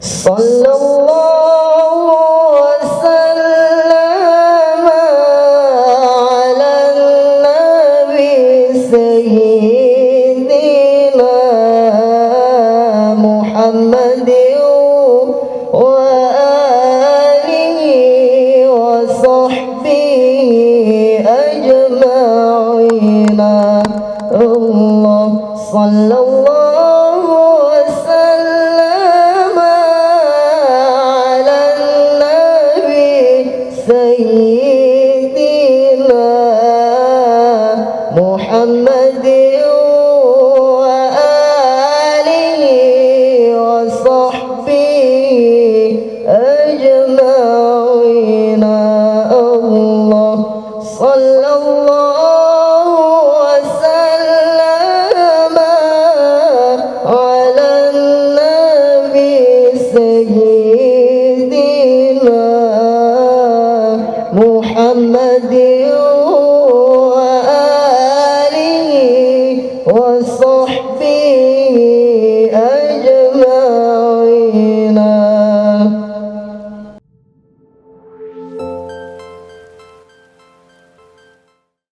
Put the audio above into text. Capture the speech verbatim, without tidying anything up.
Sallallahu wasallam ala nabi sayyidina Muhammadin wa alihi wa sahbihi ajma'ina. Allah, sallallahu wasallam ala nabi sayyidina Muhammadin